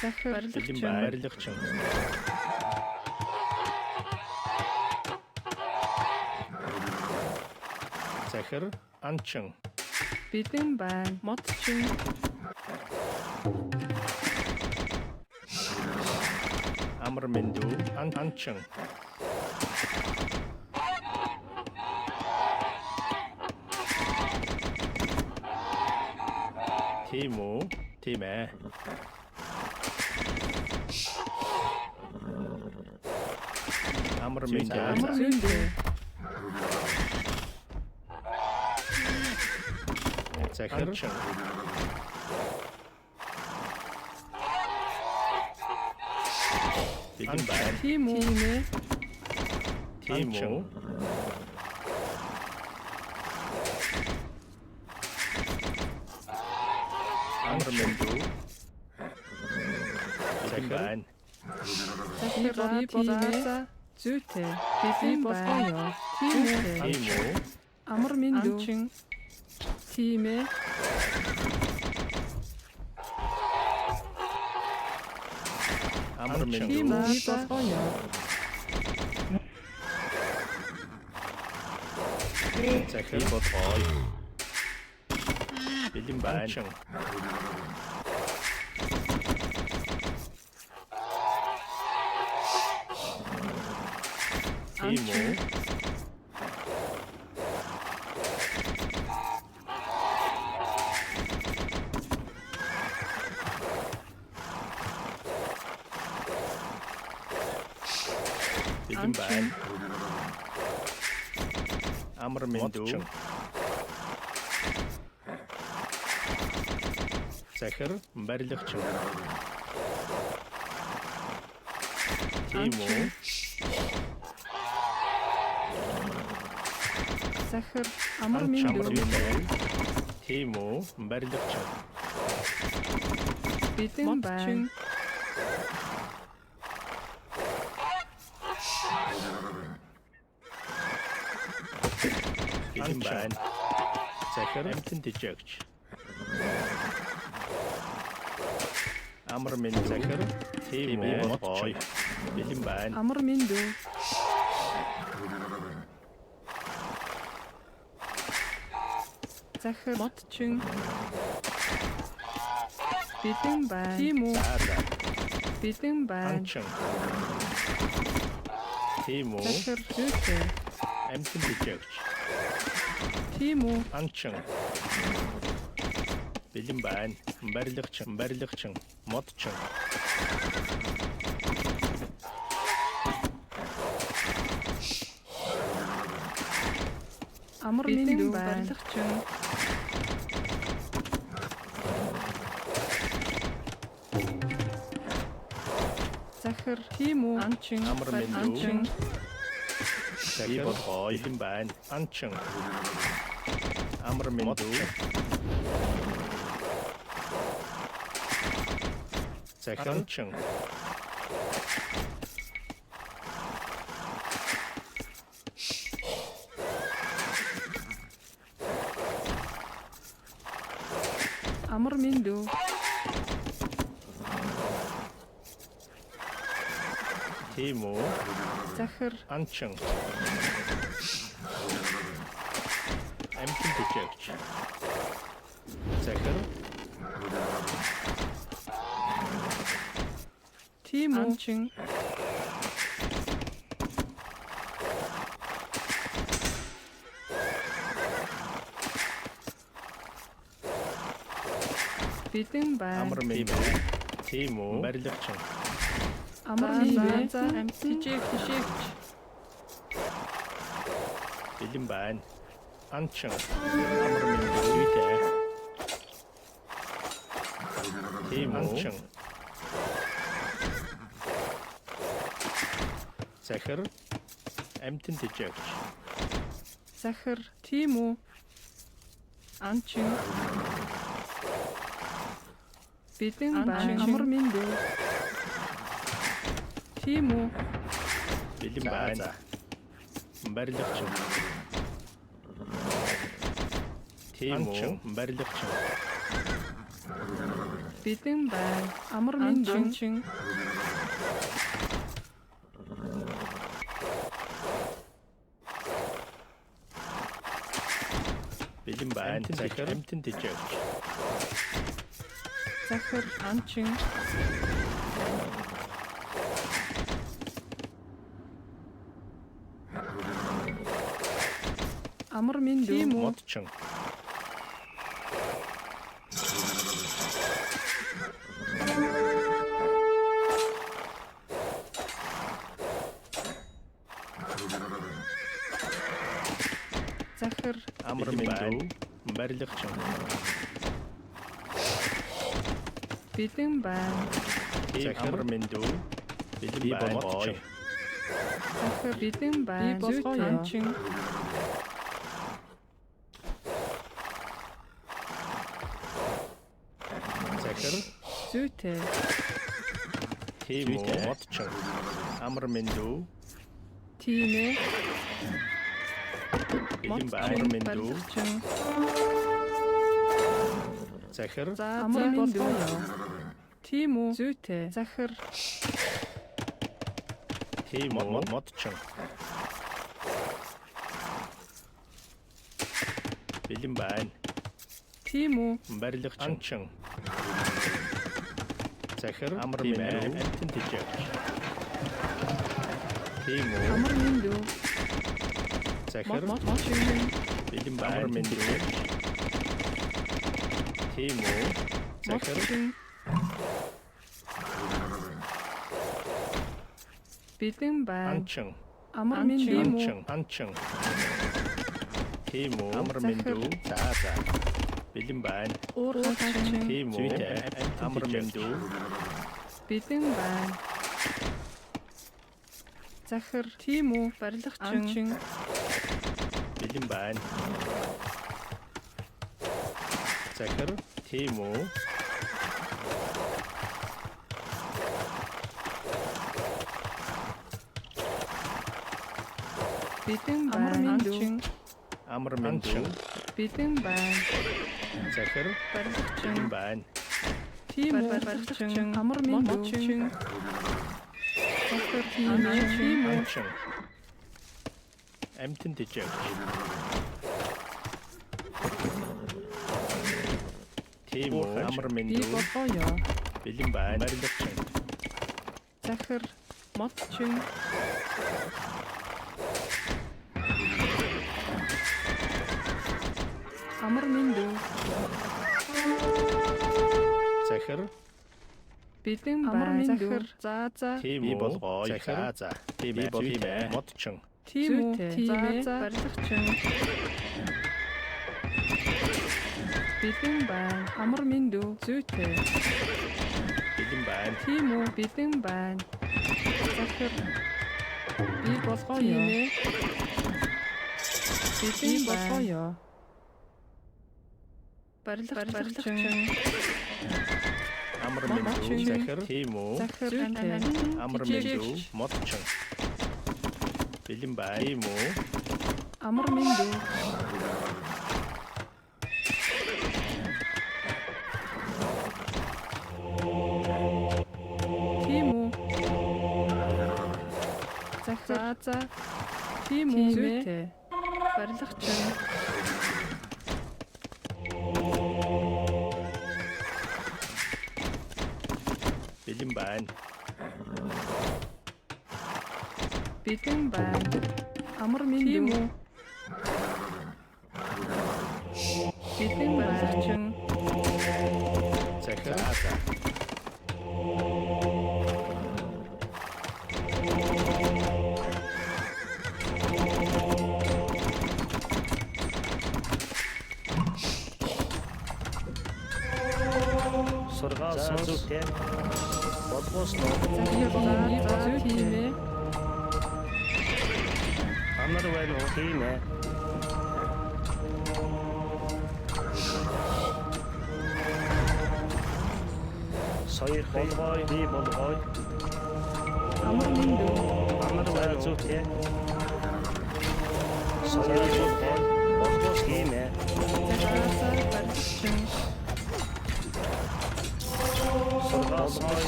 Захир. Бэлэн Барилгачин. байна. Барилгачин. Захир анчин. Бэлэн байна. Модчин. Амар мэндүү анчин. Тийм үү? Тийм ээ. Амар мэндүү. Амар мэндүү. Захир анчин. Бэлэн байна. Тийм үү? Тийм ээ. Тийм үү? Амар мэндүү. Бэлэн байна. Захир би болоо. Зүйтэй. Бэлэн болгоё. Тийм ээ. Тийм үү? Амар мэндүү. Анчин. Тийм ээ. Амар Тийм мэндүү. үү? Би болгоё. Захир болгоё. Бэлэн байна. Тийм үү? Бэлэн байна. Амар мэндүү. Захир барилгачин. Тийм үү? Захир. Амар Амар мэндүү. мэндүү. Тийм үү? Барилгачин. Бэлэн байна. Бэлэн байна. Захир амтан тэжээгч. Амар мэндүү. Захир тийм үү? Болгоё. Бэлэн байна. Амар мэндүү. Захир. Модчин. Бэлэн байна. Тийм үү? За за. Бэлэн байна. Анчин. Тийм үү? Захир. Зүйтэй. Амтан тэжээгч. Тийм үү? Анчин. Бэлэн байна. Барилгачин, барилгачин, модчин. Амар мэндүү. Барилгачин. Захир. Тийм үү? Анчин. Амар мэндүү. Анчин. Захир болгоё. Бэлэн байна. Анчин. Амар мэндүү. Захир анчин. Амар мэндүү. Тийм үү? Захир. Анчин. Амтэн тэжээгч. Захир Тийм үү? Анчин. Бэлэн байна. амар мэндүү. Тийм үү? Барилгачин. Амар мэндүү. Амтэн тэжээгч. Бэлэн байна. Анчин. Амар мэндүү. Зүйтэй. Тийм үү? Анчин. Захир амтэн тэжээгч. Захир. Тийм үү? Анчин. Бэлэн байна. Амар мэндүү. Тийм үү? Бэлэн байна. Барилгачин. Тийм үү? Барилгачин. Бэлэн байна. Амар минь анчин. Бэлэн байна. Захир амтэн тэжээгч. Захир анчин. Амар минь тийм үү? Модчин. Захир Амар минь барилгачин. бэлэн байна. Захир минь бэлэн байна. Модчин. Захир бэлэн байна. Би болгоё. Анчин. Захир Зүйтэй. тийм үү? Модчин. Амар минь Тийм ээ. бэлэн байна. Амар Модчин минь барилгачин. Захир За амар минь тийм үү? Зүйтэй. Захир тийм үү? Модчин. Бэлэн байна. тийм үү? Барилгачин. Анчин. Захир амар минь амтэн тэжээгч. Тийм үү? Амар минь дүү. Захир Модчин. бэлэн байна. Амар минь тийм үү? Захир Модчин. Бэлэн байна. анчин. Амар минь тийм үү? Анчин. Анчин. Тийм үү? Амар минь Захир. За за. Бэлэн байна. Уурхайчин. Тийм үү? Амар минь Бэлэн байна. Захир тийм үү? Барилгачин. Анчин. бэлэн байна. Захир тийм үү? Бэлэн байна. Амар минь дүү. Амар минь Бэлэн байна. Захир Барилгачин. бэлэн байна. Тийм үү? Барилгачин. Амар минь дүү. Захир тийм ээ. Тийм үү? Анчин. Амтэн тэжээгч. Тийм үү? Амар минь Би болгоё. бэлэн байна. Барилгачин. Захир модчин. Амар минь дүү. Захир Бэлэн байна. Захир. За за. тийм үү? Болгоё. Захир за. Тийм ээ. Тийм ээ. Модчин. Тийм үү? Тийм ээ. Барилгачин. Бэлэн байна. Амар минь дүү. Зүйтэй. Бэлэн байна. Тийм үү? Бэлэн байна. Захир. Би болгоё. Тийм ээ. Бэлэн болгоё. Барилгачин. Амар минь Модчин. захир тийм үү? Захир. Амар минь модчин. Бэлэн байна. Тийм үү? Амар минь дүү. Тийм үү? Захир. За за. Тийм үү? Зүйтэй. Барилгачин. Бэлэн байна. Бэлэн байна. Амар минь тийм үү? Бэлэн барилгачин. Захир за. Сургаал зүйтэй. Болгоосноо Захир за за тийм ээ. амар байна уу? Тийм ээ. Соёр болгоё, би болгоё. Амар минь дүү. Амар байна уу? Зүйтэй. Соёр болгоё, болгоос тийм ээ. Захир за барилгачин. Сургаал сонс.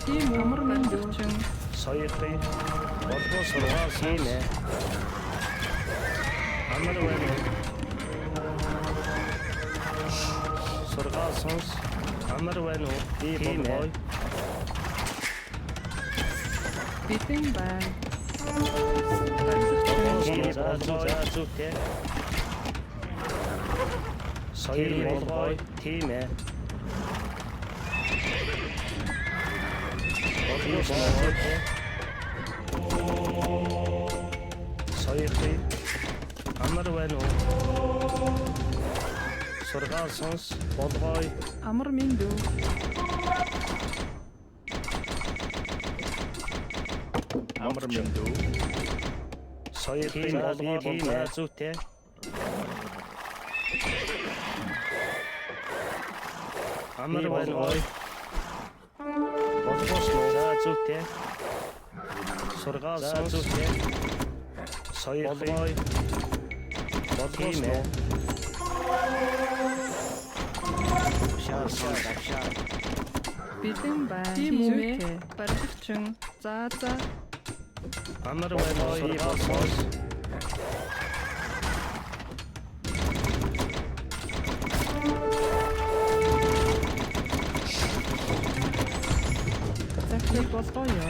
Тийм үү. Амар мэндүү. Соёрхъя. Болгоо сургаал тийм ээ. Амар байна уу? Сургаал сонс. Амар байна уу? Би болгоё. Бэлэн байна. За зүйтэй. Соёр болгоё. Тийм ээ. Болгоо зүйтэй. Соёрхъя. Амар байна уу? Сургаал сонс. Болгоё. Амар мэндүү. Амар мэндүү. Соёрхъя. Болгоё. Тийм ээ. Зүйтэй. Амар байна уу? Болгоос нь за зүйтэй. Сургаал сонс. Зүйтэй. Соёрхъя. Болгоос нь. Шаа сонс. Шаа. Бэлэн байна. Тийм үү. Барилгачин. За за. Амар байна уу? Сургаал сонс. Захир болгоё.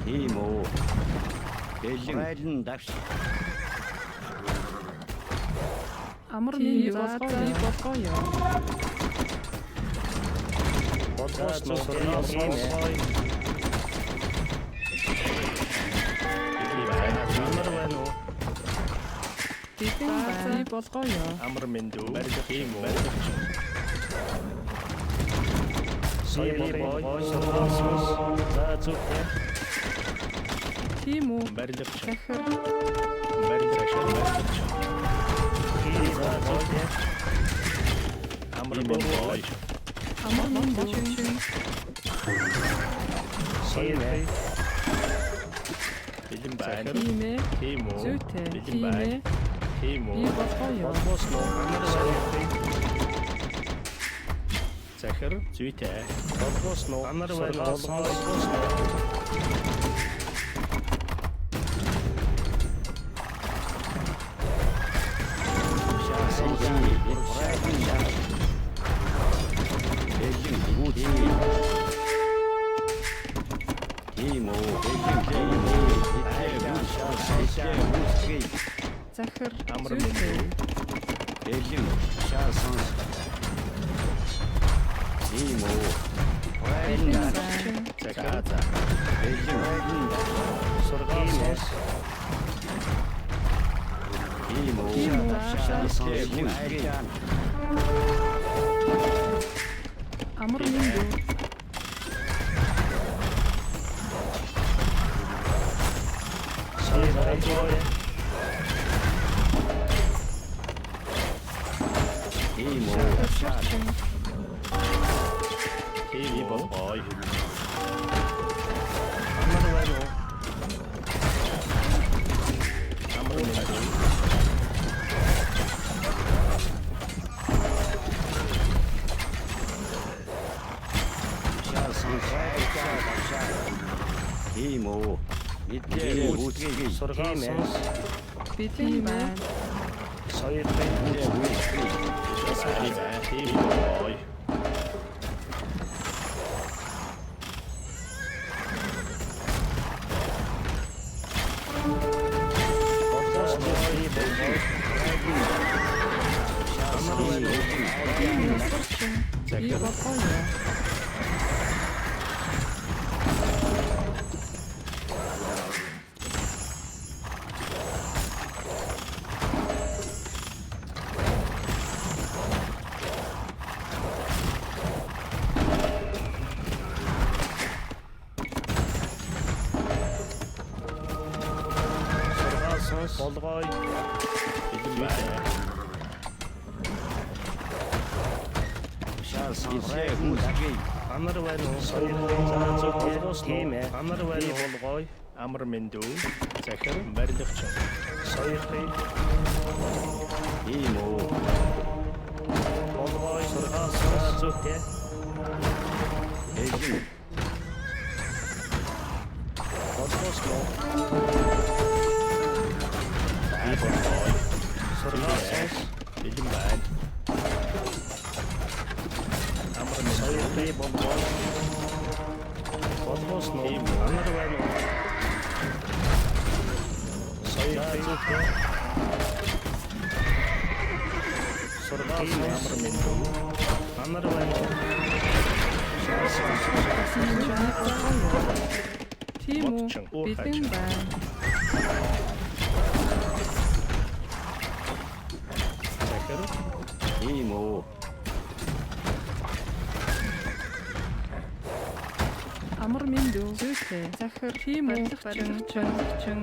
Тийм үү. Бэлэн. Байлан давш. Амар мэндүү болгоё. Болгоё. Болгоос нь сургаал сонс. Бэлэн байна. Амар байна уу? Бэлэн байна. Болгоё. Амар мэндүү. Барилга тийм үү. Барилгачин. Соёрхъя. Сургаал сонс. За зүйтэй. Тийм үү. Барилгачин. Захир. Барилгачин. Барилгачин. Тийм за зүйтэй. Амар мэндүү. Амар мэндүү. Соёрхъя. Бэлэн байна. Тийм ээ. Тийм үү. Зүйтэй. Бэлэн Тийм байна. ээ. Тийм Би үү. болгоё. Болгоос нь амар соёрхъя. Захир зүйтэй. Болгоос нь амар байна. Болгоос нь. Шаа сонс. Байлан шаа. Бэлэн гүйтгий. Тийм үү. Бэлэн тийм үү. Шаа сонс. Гүйтгий. Захир. Амар Зүйтэй. мэндүү. Бэлэн шаа сонс. Тийм үү. Бэлэн Байлан давш. байна. Захир За. Бэлэн байлан давш. Сургаал сонс. Тийм үү. Тийм үү. Шаа сонс. Гүйтгий. Амар мэндүү. Соёрхъя. Тийм үү. Шаа. Тийм болгоё. Амар байна уу? Амар мэндүү. Шаа сонс. Шаа. Тийм үү. Мэдлээ гүйтгий. Сургаал сонс. Бэлэн байна. Соёрхъя. Гүйтгий. Тийм болгоё. Болгоос нь болгоё. Шаа сонс. Ёсорчин. Би Захир. болгоё. Сургаал сонс. Болгоё. Бэлэн байна. Шаа сонс. Гүйтгий. Амар байна уу? Соёрхъя. За зүйтэй. Тийм ээ. Амар байна уу? Болгоё. Амар мэндүү. Захир барилгачин. Соёрхъя. Тийм үү. Болгоё. Сургаал сонс. Зүйтэй. Бэлэн. Болгосон уу? Би болгоё. Сургаал сонс. Бэлэн байна. Амар мэндүү. Соёлын болгоё. Болгосон уу? Тийм үү. Амар байна уу? Соёлын Зүйтэй. Сургаал Тийм сонс. амар мэндүү. Амар байна уу? Басан минь болгоё. Тийм үү. Модчин уур Бэлэн хачин. байна. Захир. Тийм үү. Амар мэндүү. Зүйтэй. Захир. Тийм үү. Барилгачин. Барилгачин.